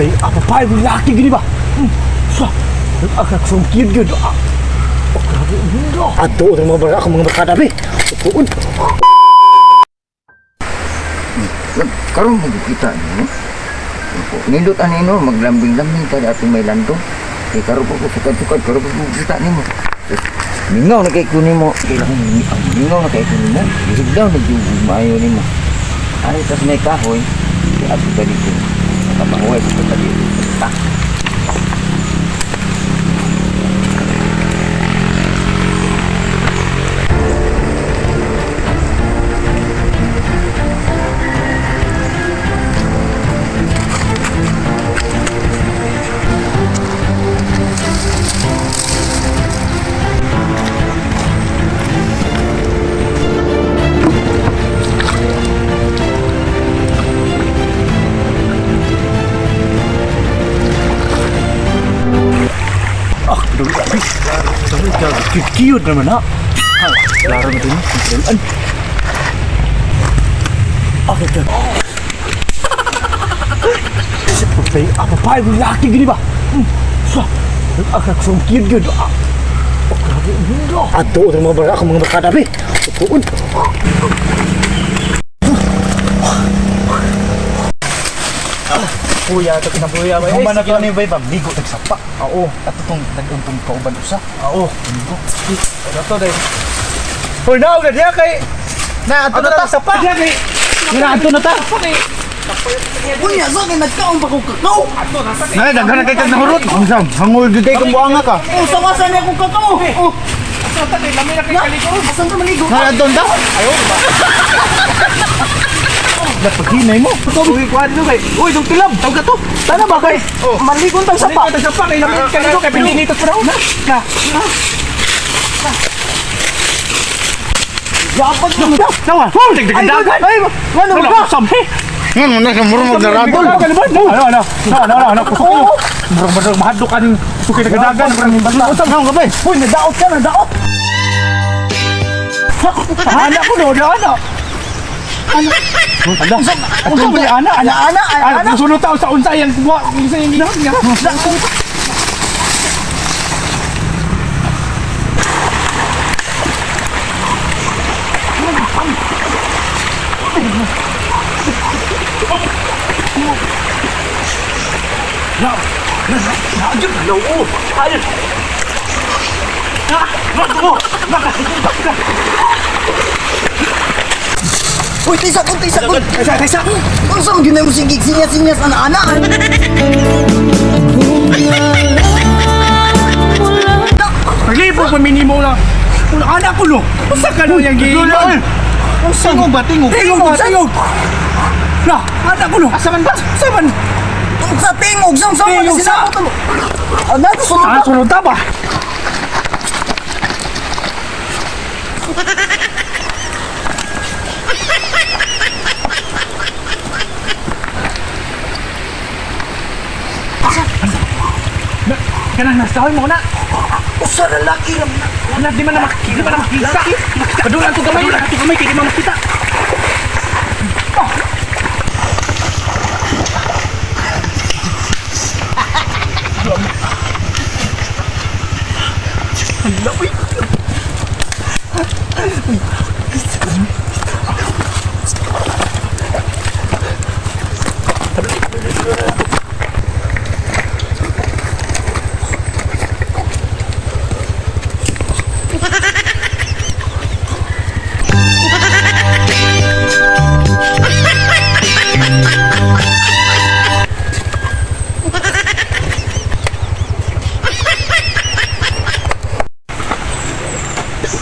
Patay, apa pa yung laki gini ba? Sa. Akak sum cute gyud. Ah. Oh, grabe. Ato ang mga baraka, mga barkada be. Tuod. Karon mo kita no. Nindot ani no, maglambing-lambing ta atong may landong. Kay karon ko sukad-sukad karon ko kita nimo. Mingaw na kay ko nimo, kay lang mingaw na kay ko nimo. Higdaw na jud maayo nimo. Ari tas may kahoy, kay ato ta dito. Nakapahuway sa ta dito. Ta. Ah, dulu abi. Dulu cute cute naman ha. Ha, laro na din. Kontrolan. Ah, ito. Patay, apa pa yung laki gini ba? Sa. Akak sum cute gyud. Ah. Oh, grabe. Ato ang mga baraka, mga barkada be. Tuod. Kuya, ito kinabuya ba? Human na to ni bay bang ligo tagsapa. Oo. Ato tong nag-untong kauban usa. Oo. Ligo. Ito dahil. Hoy, na, udah dia kay. Na Ato na ta sapa. Diya kay. Na ato na ta. Unya, sa akin nagkaon pa kong kakao. Na daghan na kay kag nahurot. Unsa? Hangol jud kay kung buanga ka. Oh, sa niya akong kakao. Oh, Asa ta kay lami na kay kaliko. asan ta maligo? Na ato ta. Ayo ba. Napaghinay mo. Uy, kuha dito kay. Uy, dong tilab. Tawag ka to. Tana ba kay? Maligon tag sapa. Maligo ta sapa kay lami kaliko kay pininitot pa na. Na. Yapag mo daw. Nawa. Wow, dagdagan dagan. Ay, ano Wala ba? usam. Ngano na sa murong magnaradol. Ano ano? Ano ano ano kusok ko. Murong murong mahadlok aning suki dagdagan. Usam hang ka bay. Uy, nadaot ka, nadaot. Anak ko no, ana. Ana. Unsa ba ni ana? Ana Ana, ana, ana. Musulod ta sa unsa yang kuha, unsa yang ginawa niya. Na. Na na jud na oh. Ayun. Na, na ko. Na. Uy, tisa ko, tisa ko. Tisa, tisa. Unsa man gyud na mo sige sinyas-sinyas ana ana. Paglibog pa minimo lang. Una anak ko no. Unsa ka no yang giingon? Unsa ko ba tingog? Tingog, tingog. Na, anak ko no. Asa man ba? Asa man? Unsa tingog, sa unsa man Tingog, sa- sila mo. Ana, sulod Ah, ta. sulod ta ba? Na, kanang nasahoy mo na. Usa ra laki ra man. Wala, di man na makita. Di man na makita. Padulan to gamay. Padulan to gamay kay di man makita.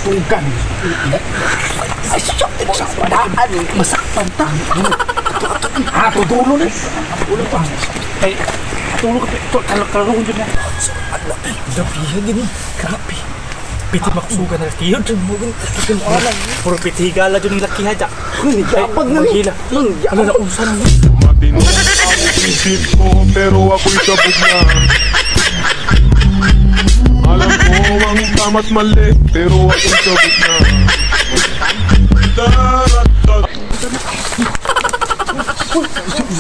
Tunggan. Ay, syok, padaan. Masaktan ta. Ah, tutulo ni. Tulo pa. Ay, tulo ka. To, kalaro jud na. Dapihan gini. Grabe. Piti maksugan na lakihan. Puro piti higala dyan yung lakihan dyan. Uy, yapag na ni. Maghila. Ano na unsa na ni? Matino ang isip ko pero ako'y sabog na. Alam ko ang tama't mali pero ako'y sabog na. Darat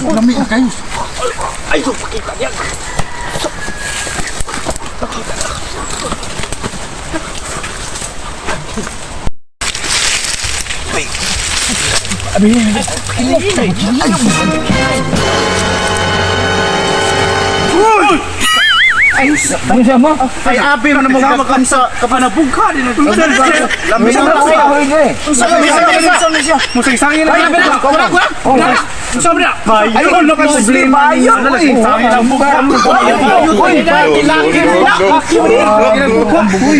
Lami na kayo. Ay, so pakita niya. Ay, abi man mo kam sa kapanabugka din. Lami sa kahoy ni. Musaysangin na lang. Ayun, na problema. Ayun, uy. Uy, Uy,